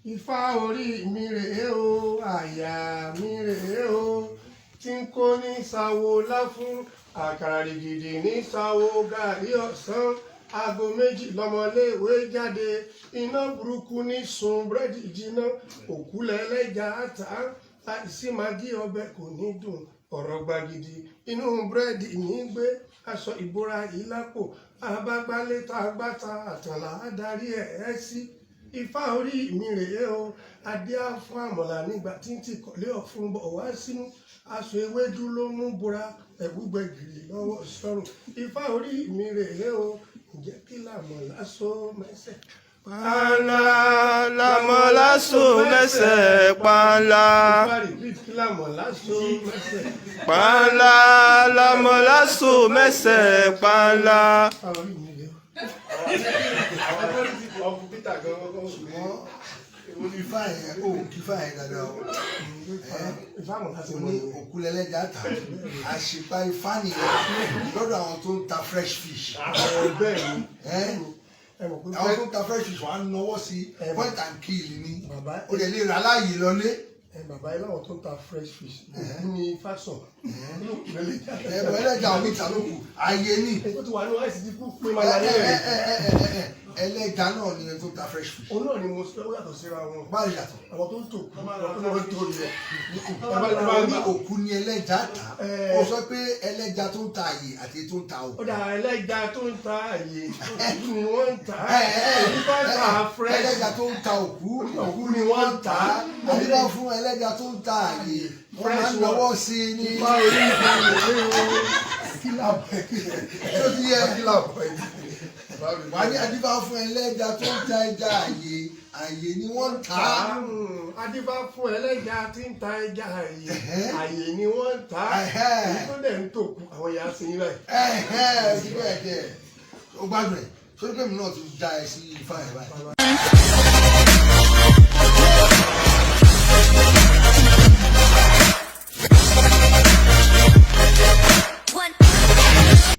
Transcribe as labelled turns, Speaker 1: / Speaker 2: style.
Speaker 1: Ifá orí mi rèé o, àyà mi rèé o, tí ń kó ní sawo láfún, àkàrà rìgìdì ní sawo gàrí ọ̀sán. Aago 2 lọmọléèwé jáde, iná burúkú ní sun búrẹ́dì jiná, òkú lẹ́lẹ́jà àtà, láìsí magí ọbẹ̀ kò ní dùn. Ọ̀rọ̀ gbagidi inú búrẹ́dì ní gbé aṣọ ìbora yìí lápò abágbálé tá a gbáta àtànlá adarí ẹ̀ ẹ́ sí. Ifá orí mi rèé o, adé á fún àmọ̀là nígbà tí ń tì kọ̀lé ọ̀fun bọ̀ wá sínú, aṣọ ewédú ló mú bora, ẹ̀gbúgbẹ̀ gìrì lọ́wọ́ sọ́run. Ifá orí mi rèé o, ǹjẹ́ kí làmọ̀lá so mẹ́sẹ̀?
Speaker 2: Panla làmọ̀lá so mẹ́sẹ̀ panla.
Speaker 1: Ifá, repeat, kí làmọ̀lá so mẹ́sẹ̀?
Speaker 2: Panla làmọ̀lá so mẹ́sẹ̀ panla.
Speaker 1: Ifá orí mi rèé o.
Speaker 3: Ọkùn Peter gan kọ́kọ́.
Speaker 4: Ṣùgbọ́n ifá yẹn, ó kí ifá yẹn dáadáa o.
Speaker 1: Ifá àmọ̀lá ti
Speaker 4: Ó
Speaker 1: mọ̀
Speaker 4: ní
Speaker 1: ní.
Speaker 4: òkú lẹ́lẹ́jà tà, àṣìpa ifá nìyẹn lọ́dọ̀ àwọn tó ń ta fresh fish.
Speaker 1: Bẹ́ẹ̀ ni.
Speaker 4: Ẹ́
Speaker 1: Ẹ mọ̀ pé
Speaker 4: àwọn tó ń ta fresh fish, wàá náwó sí point and kill ni.
Speaker 1: Bàbá.
Speaker 4: Ó lè lè rà láàyè lọlé.
Speaker 1: Ẹ bàbá yìí, láwọn tó ń ta fresh fish, òkú ni ifá sọ nínú lẹ́lẹ́jà.
Speaker 4: Ẹ̀bùn ẹlẹ́jà ò ní ta ló kù ayé ní.
Speaker 1: Ó ti wà ní àìsí ti kú pé máa yà lẹ́rìí.
Speaker 4: Ẹlẹ́ja náà ni ẹni tó ń ta fresh fish.
Speaker 1: Òun náà ni mo sọ, ó yàtọ̀ síra wọn.
Speaker 4: Báyìí yàtọ̀.
Speaker 1: Àwọn tó ń tò kú, àwọn tó ń tò ilẹ̀.
Speaker 4: Ó ní òkú ni ẹlẹ́ja tà, ó sọ pé ẹlẹ́ja tó ń ta àyè àti tó ń ta
Speaker 1: Ó
Speaker 4: òkú.
Speaker 1: dà, ẹlẹ́ja tó ń ta àyè, òkú ni wọ́n ń tà. Èyí bá ń ta fresh.
Speaker 4: Ẹlẹ́ja tó ń ta òkú.
Speaker 1: Òkú ni wọ́n ń tà.
Speaker 4: Àdébá fún ẹlẹ́ja tó ń ta àyè, wọ́n máa ń lọ́wọ́ sí i ní.
Speaker 1: Ifá orí mi rèé o, kí làbọ̀ ẹ̀?
Speaker 4: Tó ti yẹ.
Speaker 1: Kí làbọ̀ ẹ̀?
Speaker 4: Wà ní àdébá fún ẹlẹ́ja tó ń ta ẹja àyè, àyè ni wọ́n ń tà á.
Speaker 1: Adífá fún ẹlẹ́ja tí ń ta ẹja àyè, àyè ni wọ́n ń tà. Èyí tó dẹ̀ ń tòkù, àwọn ìyá sí yín báyìí.
Speaker 4: Ẹ̀hẹ́, síbẹ̀ dẹ̀ ó gbádùn ẹ̀ sórí pé mi náà ti dá ẹ sí ifá ẹ̀ báyìí.